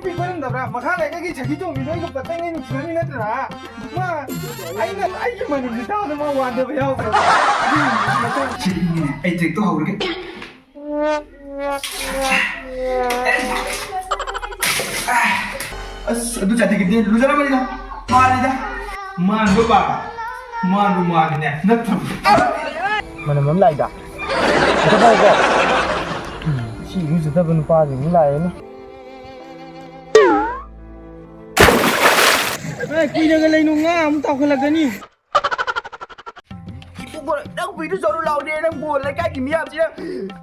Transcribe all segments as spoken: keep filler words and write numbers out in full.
ꯅꯨꯄꯤ ꯀꯣꯏꯔꯝꯗꯕ꯭ꯔꯥ? ꯃꯈꯥ ꯂꯩꯀꯥꯏꯒꯤ ꯁꯈꯤ ꯇꯣꯝꯕꯤꯗꯣ ꯑꯩꯒ ꯄꯇꯪꯒꯤ ꯅꯨꯡꯁꯤꯅꯕꯤ ꯅꯠꯇ꯭ꯔꯥ? ꯃꯥ, ꯑꯩꯅ, ꯑꯩꯒꯤ ꯃꯅꯤꯡꯗꯤ ꯇꯥꯕꯗ ꯃꯥ ꯋꯥꯟꯗꯕ ꯌꯥꯎꯈ꯭ꯔꯦ꯫ ꯁꯤꯗꯤꯅꯦ, ꯑꯩ ꯇ꯭ꯔꯦꯛꯇꯣ ꯍꯧꯔꯒꯦ꯫ ꯑꯁ, ꯑꯗꯨ ꯆꯥꯇꯤꯒꯤꯗꯤ ꯂꯨꯖꯔꯝꯃꯅꯤꯗ꯫ ꯃꯥꯜꯂꯤꯗ꯫ ꯃꯥꯟꯕ ꯄꯥ-, ꯃꯥꯟꯕꯨ ꯃꯥꯜꯂꯤꯅꯦ꯫ ꯅꯠꯇ꯭ꯔꯣ? ꯃꯅꯝ ꯑꯃ ꯂꯥꯛꯏꯗ꯫ ꯑꯝꯇ ꯄꯥꯏꯌꯨꯀꯣ꯫ ꯎꯝ, ꯁꯤ ꯏꯔꯨꯖꯗꯕ ꯅꯨꯄꯥꯁꯤꯡ ꯑꯃꯨꯛ ꯂꯥꯛꯑꯦꯅꯦ꯫ ꯑꯦ, ꯀꯨꯏꯅꯒ ꯂꯩꯅꯨ, ꯉꯥ ꯑꯃꯨꯛ ꯇꯥꯎꯈꯠꯂꯛꯀꯅꯤ꯫ ꯏꯕꯨꯡꯉꯣ, ꯅꯪ ꯍꯨꯏꯗꯨ ꯆꯠꯂꯨ ꯂꯥꯎꯅꯦ, ꯅꯪꯕꯨ ꯂꯩꯀꯥꯏꯒꯤ ꯃꯤꯌꯥꯝꯁꯤꯅ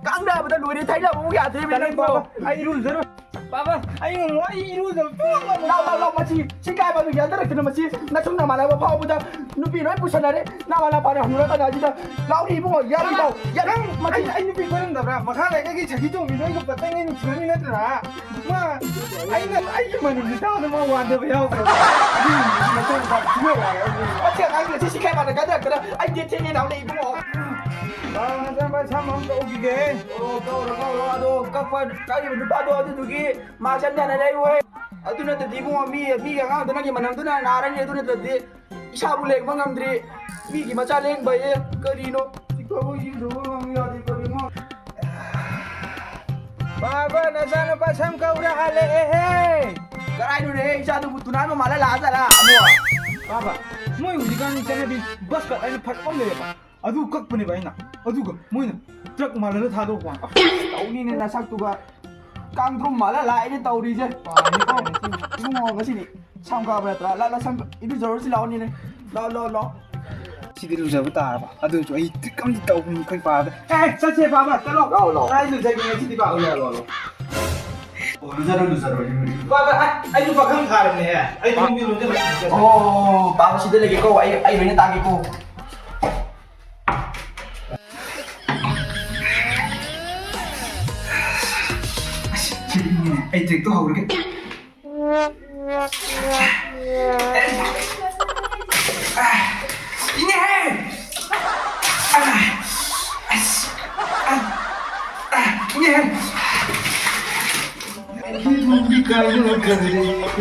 ꯀꯥꯡꯅꯕꯗ ꯂꯣꯏꯔꯦ, ꯊꯩꯅꯕꯕꯨ ꯌꯥꯗ꯭ꯔꯦ ꯇꯜꯂꯦ ꯅꯪꯕꯨ꯫ ꯕꯥꯕꯥ, ꯑꯩ ꯏꯔꯨꯖꯔꯣꯏ꯫ ꯕꯥꯕꯥ, ꯑꯩ ꯉꯝꯃꯣꯏ, ꯑꯩ ꯏꯔꯨꯖꯕ ꯁꯨꯡꯉꯝ ꯉꯝꯃꯣꯏ꯫ ꯂꯥꯎ, ꯂꯥꯎ, ꯂꯥꯎ, ꯃꯁꯤ ꯁꯤꯡꯀꯥꯏꯕ ꯃꯤꯒꯤ ꯍꯟꯗꯛꯇꯅ ꯃꯁꯤ ꯅꯁꯨꯡ ꯅꯃꯥꯟꯅꯕ ꯐꯥꯎꯕꯗ ꯅꯨꯄꯤ ꯂꯣꯏ ꯄꯨꯁꯟꯅꯔꯦ꯫ ꯅꯃꯥꯟꯅꯕ ꯐꯥꯅ ꯍꯅꯨꯔꯀꯥꯟꯗ ꯑꯁꯤꯗ ꯂꯥꯎꯔꯤ ꯏꯕꯨꯡꯉꯣ, ꯌꯥꯔꯣꯏ ꯂꯥꯎ, ꯌꯥꯔꯣꯏ꯫ ꯅꯪ, ꯃꯁꯤ ꯑꯩ, ꯑꯩ ꯅꯨꯄꯤ ꯀꯣꯏꯔꯝꯗꯕ꯭ꯔꯥ? ꯃꯈꯥ ꯂꯩꯀꯥꯏꯒꯤ ꯁꯈꯤ ꯇꯣꯝꯕꯤꯗꯣ ꯑꯩꯒ ꯄꯇꯪꯒꯤ ꯅꯨꯡꯁꯤꯅꯕꯤ ꯅꯠꯇ꯭ꯔꯥ? ꯃꯥ, ꯑꯩꯅ, ꯑꯩꯒꯤ ꯃꯅꯤꯡꯗꯤ ꯇꯥꯕꯗ ꯃꯥ ꯋꯥꯟꯗꯕ ꯌꯥꯎꯗ꯭ꯔꯕ? ꯑꯗꯨꯒꯤ ꯃꯇꯥꯡꯗ ꯊꯤꯅ ꯌꯥꯔꯦ꯫ ꯑꯁꯤ ꯑꯉꯥꯡꯁꯦ ꯁꯤ ꯁꯤꯈꯥꯏ ꯃꯥꯟꯅ ꯀꯥꯟꯅꯔꯛꯇꯅ ꯑꯩ ꯗꯦꯠ ꯊꯦꯡꯉꯦ ꯅꯥꯎ ꯂꯩ ꯏꯕꯨꯡꯉꯣ꯫ ꯕꯥ, ꯅꯆꯥꯅꯨꯄꯥ ꯁꯝ ꯑꯃ ꯀꯛꯎꯈꯤꯒꯦ꯫ ꯑꯣ, ꯀꯛꯎꯔꯣ, ꯀꯛꯎꯔꯣ꯫ ꯑꯗꯣ ꯀꯛꯄ, ꯀꯛꯏꯕ ꯅꯨꯄꯥꯗꯣ ꯑꯗꯨꯗꯨꯒꯤ ꯃꯥ ꯆꯠꯅꯅ ꯂꯩꯌꯨꯍꯦ꯫ ꯑꯗꯨ ꯅꯠꯇ꯭ꯔꯗꯤ ꯏꯕꯨꯡꯉꯣ, ꯃꯤ, ꯃꯤꯒꯤ ꯑꯉꯥꯡꯗꯣ ꯅꯪꯒꯤ ꯃꯅꯝꯗꯨꯅ ꯅꯥꯔꯅꯤ꯫ ꯑꯗꯨ ꯅꯠꯇ꯭ꯔꯗꯤ ꯏꯁꯥꯕꯨ ꯂꯦꯡꯕ ꯉꯝꯗ꯭ꯔꯤ, ꯃꯤꯒꯤ ꯃꯆꯥ ꯂꯦꯡꯕ ꯍꯥꯏꯌꯦ꯫ ꯀꯔꯤꯅꯣ? ꯁꯤ ꯀꯕꯣꯛ ꯌꯦꯡꯗꯧꯕ ꯉꯝ ꯌꯥꯗꯦ, ꯀꯔꯤꯅꯣ? ꯕꯥꯕꯥ, ꯅꯆꯥꯅꯨꯄꯥ ꯁꯝ ꯀꯛꯎꯔ ꯍꯜꯂꯛꯑꯦꯍꯦ꯫ ꯀꯔꯥꯏꯅꯣꯅꯦ, ꯏꯆꯥꯗꯨꯕꯨ ꯇꯨꯅꯥꯟꯕ ꯃꯥꯜꯂ ꯂꯥꯛꯑꯖꯥꯠꯂ? ꯑꯃꯨꯛ? ꯕꯥꯕꯥ, ꯃꯣꯏ ꯍꯧꯖꯤꯛꯀꯥꯟꯒꯤ ꯆꯠꯅꯕꯤ buzz cut ꯍꯥꯏꯅ ꯐꯖꯕ ꯑꯃ ꯂꯩꯌꯦꯕ, ꯑꯗꯨ ꯀꯛꯄꯅꯦꯕ ꯑꯩꯅ꯫ ꯑꯗꯨꯒ ꯃꯣꯏꯅ truck ꯃꯥꯜꯍꯜꯂ ꯊꯥꯗꯣꯔꯛꯄ ꯋꯥꯅꯤ꯫ ꯑꯁ, ꯇꯧꯅꯤꯅꯦ ꯅꯁꯛꯇꯨꯒ꯫ ꯀꯥꯡꯗ꯭ꯔꯨꯝ ꯃꯥꯜꯂ ꯂꯥꯛꯏꯅꯦ ꯇꯧꯔꯤꯁꯦ꯫ ꯄꯥꯝꯃꯤ, ꯄꯥꯝꯃꯤ, ꯁꯤ ꯏꯕꯨꯡꯉꯣ, ꯉꯁꯤꯗꯤ ꯁꯝ ꯀꯥꯕ ꯅꯠꯇ꯭ꯔꯥ? ꯂꯥ, ꯂꯥ, ꯁꯝ ꯏꯔꯨꯖꯔꯨꯁꯤ ꯂꯥꯛꯑꯣꯅꯦ꯫ ꯂꯥꯛꯑꯣ, ꯂꯥꯛꯑꯣ, ꯂꯥꯛꯑꯣ꯫ ꯁꯤꯗꯤ ꯂꯨꯖꯕ ꯇꯥꯔꯕ꯫ ꯑꯗꯨꯁꯨ ꯑꯩ trick ꯑꯃꯗꯤ ꯇꯧꯕꯅꯤ ꯑꯩꯈꯣꯏ ꯄꯥꯗ꯫ ꯑꯦ, ꯆꯠꯁꯦ ꯄꯥꯕ, ꯆꯠꯂꯣ꯫ ꯂꯥꯛꯑꯣ, ꯂꯥꯛꯑꯣ꯫ ꯑꯩ ꯂꯨꯖꯒꯦ ꯉꯁꯤꯗꯤ ꯄꯥꯕ꯫ ꯂꯥꯛꯑꯣ, ꯂꯥꯛꯑꯣ, ꯂꯥꯛꯑꯣ꯫ ꯑꯣ, ꯂꯨꯖꯔꯣ, ꯂꯨꯖꯔꯣ, ꯏꯔꯨ, ꯏꯔꯨ꯫ ꯄꯥꯕ, ꯑꯩ, ꯑꯩꯁꯨ ꯄꯥꯈꯪ ꯐꯥꯔꯕꯅꯦ꯫ ꯑꯩ ꯈꯣꯡꯕꯤ ꯂꯣꯟꯖꯜꯂ ꯂꯨꯖꯒꯦ꯫ ꯑꯣ, ꯄꯥꯕ ꯁꯤꯗ ꯂꯩꯒꯦꯀꯣ꯫ ꯑꯩ, ꯑꯩ ꯂꯣꯏꯅ ꯇꯥꯒꯦꯀꯣ꯫ ꯑꯁ, ꯁꯤꯗꯤ ꯏꯪꯉꯤꯅꯦ꯫ ꯑꯩ trick ꯇꯣ ꯍꯧꯔꯒꯦ꯫ ꯏꯪꯉꯦꯍꯦ! ꯑꯁ, ꯏꯪꯉꯦꯍꯦ! ꯏꯊꯨꯝꯕꯤ ꯀꯥꯏꯅꯈ꯭ꯔꯦ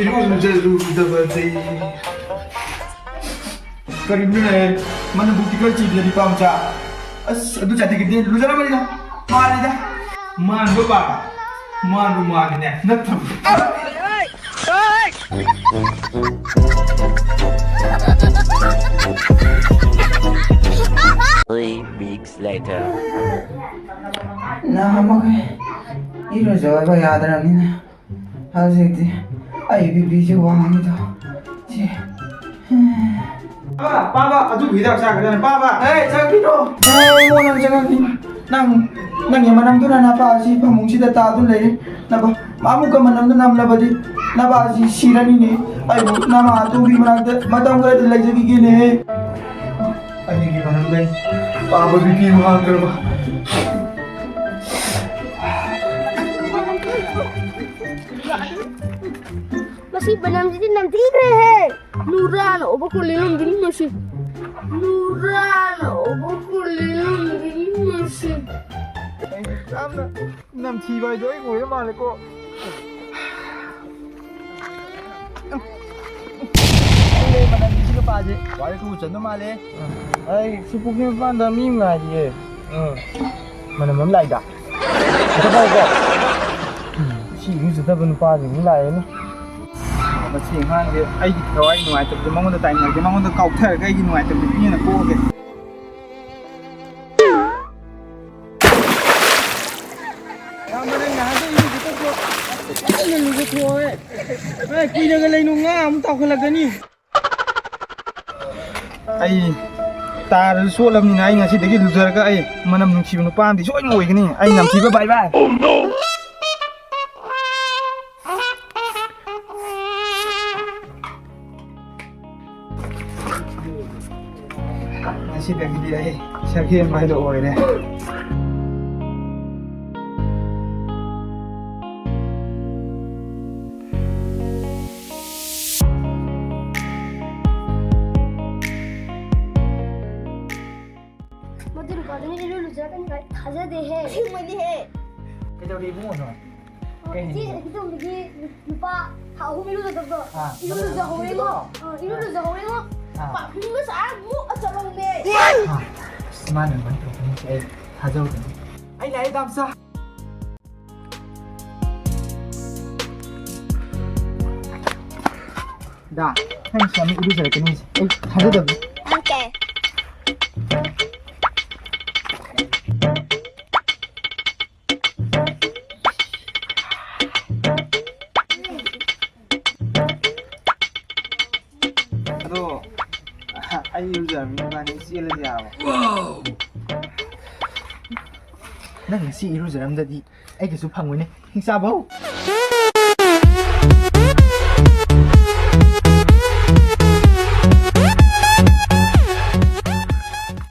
ꯏꯔꯨꯖꯔꯨꯗꯕꯗꯩ꯫ ꯀꯔꯤꯅꯣꯅꯦ? ꯃꯅꯝꯕꯨꯛꯇꯤ ꯈꯔ ꯆꯦꯟꯕꯤꯗ ꯅꯨꯄꯥ ꯃꯆꯥ꯫ ꯑꯁ, ꯑꯗꯨ ꯖꯥꯇꯤꯒꯤꯗꯤ ꯂꯨꯖꯔꯝꯃꯅꯤꯗ꯫ ꯃꯥꯜꯂꯤꯗ꯫ ꯃꯥꯟꯕ ꯄꯥ꯫ ꯃꯥꯟꯕꯨ ꯃꯥꯜꯂꯤꯅꯦ꯫ ꯅꯠꯇꯕ꯫ Three weeks later. ꯅꯍꯥꯟꯃꯈꯩ ꯏꯔꯨꯖꯕ ꯌꯥꯗ꯭ꯔꯕꯅꯤꯅ ꯍꯧꯖꯤꯛꯇꯤ ꯑꯩ ꯕꯤ ꯄꯤꯁꯤ ꯋꯥꯡꯉꯤꯗꯣ꯫ ꯁꯤ꯫ ꯄꯥꯕ, ꯄꯥꯕ, ꯑꯗꯨꯕꯨ ꯍꯤꯗꯥꯛ ꯆꯥꯒꯗ꯭ꯔꯅꯦ, ꯄꯥꯕ? ꯑꯦ, ꯆꯪꯕꯤꯔꯣ꯫ ꯑꯦ, ꯏꯕꯨꯡꯉꯣ, ꯅꯪ ꯆꯪꯉꯛꯈꯤꯅꯣ꯫ ꯅꯪ, ꯅꯪꯒꯤ ꯃꯅꯝꯗꯨꯅ ꯅꯄꯥ ꯑꯁꯤ ꯐꯃꯨꯡꯁꯤꯗ ꯇꯥꯗꯨꯅ ꯂꯩꯔꯦ꯫ ꯅꯄꯥ, ꯑꯃꯨꯛꯀ ꯃꯅꯝꯗꯨ ꯅꯝꯂꯕꯗꯤ ꯅꯄꯥ ꯑꯁꯤ ꯁꯤꯔꯅꯤꯅꯦ꯫ ꯑꯩꯕꯨ ꯅꯃꯥ ꯑꯇꯣꯝꯕꯤ ꯃꯅꯥꯛꯇ ꯃꯇꯝ ꯈꯔꯗ ꯂꯩꯖꯈꯤꯒꯦꯅꯦꯍꯦ꯫ ꯑꯩꯒꯤ ꯃꯅꯝꯗꯩ ꯄꯥꯕ ꯕꯤ ꯄꯤ ꯋꯥꯡꯈ꯭ꯔꯕ꯫ ꯃꯁꯤ ꯃꯅꯝꯁꯤꯗꯤ ꯅꯝꯊꯤꯈ꯭ꯔꯦꯍꯦ꯫ ꯅꯨꯔꯥꯅ ꯑꯣꯕ ꯀꯣꯜꯂꯤ ꯂꯝꯕꯤꯅꯤ ꯃꯁꯤ꯫ ꯅꯨꯔꯥꯅ ꯑꯣꯕ ꯀꯣꯜꯂꯤ ꯂꯝꯕꯤꯅꯤ ꯃꯁꯤ꯫ ꯌꯥꯝꯅ ꯅꯝꯊꯤꯕ ꯍꯥꯏꯗꯣ ꯑꯩ ꯑꯣꯏꯔ ꯃꯥꯜꯂꯦꯀꯣ꯫ ꯈꯪꯗꯦ, ꯃꯅꯝꯁꯤꯒ ꯄꯥꯁꯦ꯫ ꯋꯥꯔꯤ ꯈꯨ ꯆꯟꯕ ꯃꯥꯜꯂꯦ꯫ ꯑꯩ ꯁꯤ ꯄꯨꯈ꯭ꯔꯤ ꯃꯄꯥꯟꯗ ꯃꯤ ꯑꯃ ꯉꯥꯏꯔꯤꯌꯦ꯫ ꯎꯝ꯫ ꯃꯅꯝ ꯑꯃ ꯂꯥꯛꯏꯗ꯫ ꯁꯤꯗ ꯐꯥꯎꯀꯣ꯫ ꯁꯤ ꯏꯔꯨꯖꯗꯕ ꯅꯨꯄꯥꯁꯤꯡ ꯑꯃ ꯂꯥꯛꯑꯦꯅꯦ꯫ ꯃꯁꯤ ꯑꯉꯥꯡꯁꯦ ꯑꯩꯒꯤ ꯊꯋꯥꯏ ꯅꯨꯡꯉꯥꯏꯇꯕꯗꯣ ꯃꯉꯣꯟꯗ ꯇꯥꯏꯅꯔꯒꯦ, ꯃꯉꯣꯟꯗ ꯀꯥꯎꯊꯔꯒ ꯑꯩꯒꯤ ꯅꯨꯡꯉꯥꯏꯇꯕꯗꯣ ꯄꯤꯅ ꯄꯣꯛꯑꯒꯦ꯫ ꯏꯌꯥꯝꯕ, ꯅꯪ ꯅꯍꯥꯟꯗꯩ ꯏꯔꯨꯖꯗꯕꯗꯣ ꯐꯖꯅ ꯂꯨꯖꯊꯣꯛꯑꯣꯍꯦ꯫ ꯑꯦ, ꯀꯨꯏꯅꯒ ꯂꯩꯅꯨ, ꯉꯥ ꯑꯃꯨꯛ ꯇꯥꯎꯈꯠꯂꯛꯀꯅꯤ꯫ ꯑꯩ ꯇꯥꯔꯁꯨ ꯆꯣꯠꯂꯕꯅꯤꯅ ꯑꯩ ꯉꯁꯤꯗꯒꯤ ꯂꯨꯖꯔꯒ ꯑꯩ ꯃꯅꯝ ꯅꯨꯡꯁꯤꯕ ꯅꯨꯄꯥ ꯑꯃꯗꯤ ꯁꯣꯏꯅ ꯑꯣꯏꯒꯅꯤ꯫ ꯑꯩ ꯅꯝꯊꯤꯕ ꯕꯥꯏ ꯕꯥꯏ꯫ ꯉꯁꯤꯗꯒꯤꯗꯤ ꯑꯩ ꯁꯛꯍꯦꯟꯕ ꯍꯥꯏꯗꯣ ꯑꯣꯏꯔꯦ꯫ ꯃꯗꯨ ꯅꯨꯄꯥꯗꯨꯅ ꯏꯔꯨ ꯂꯨꯖꯔꯛꯀꯅꯤ ꯀꯥꯏ ꯊꯥꯖꯗꯦꯍꯦ꯫ ꯑꯁꯦꯡꯕꯅꯤꯍꯦ꯫ ꯀꯩꯗꯧꯔꯤ ꯏꯕꯨꯡꯉꯣ ꯅꯪ? ꯀꯩ ꯍꯥꯏꯅꯤꯡꯕ? ꯁꯤ ꯏꯇꯣꯝꯕꯤꯒꯤ ꯅꯨꯄꯥ ꯊꯥ ꯑꯍꯨꯝ ꯏꯔꯨꯖꯗꯕꯗꯣ꯫ ꯑꯥ, ꯏꯔꯨ ꯂꯨꯖꯍꯧꯔꯦꯉꯣ꯫ ꯑꯥ, ꯏꯔꯨ ꯂꯨꯖꯍꯧꯔꯦꯉꯣ꯫ ꯑꯥ꯫ ꯄꯥꯔꯐ꯭ꯌꯨꯝꯒ ꯁꯥꯔ ꯃꯣꯠꯂ ꯆꯠꯍꯧꯔꯦ꯫ ꯑꯥ, ꯑꯁ, ꯃꯥꯅ ꯑꯗꯨꯃꯥꯏꯅ ꯇꯧꯔꯛꯀꯅꯤ ꯍꯥꯏꯁꯦ ꯑꯩ ꯊꯥꯖꯔꯨꯗꯕꯅꯤ꯫ ꯑꯩ ꯂꯥꯛꯑꯦ, ꯗꯥꯝꯆꯥ꯫ ꯗꯥ, ꯅꯪ ꯁꯤ ꯑꯃꯨꯛ ꯏꯔꯨꯖꯔꯛꯀꯅꯤ ꯍꯥꯏꯁꯦ ꯑꯩ ꯊꯥꯖꯗꯕꯅꯤ꯫ Okay꯫ ꯑꯗꯣ, ꯑꯩ ꯏꯔꯨꯖꯔꯝꯅꯤ, ꯏꯕꯥꯅꯤ ꯆꯦꯜꯂꯁꯦ ꯍꯥꯏꯕ꯫ ꯅꯪ ꯉꯁꯤ ꯏꯔꯨꯖꯔꯝꯗꯗꯤ ꯑꯩ ꯀꯩꯁꯨ ꯐꯪꯉꯣꯏꯅꯦ, ꯍꯤꯡꯆꯥꯕꯧ꯫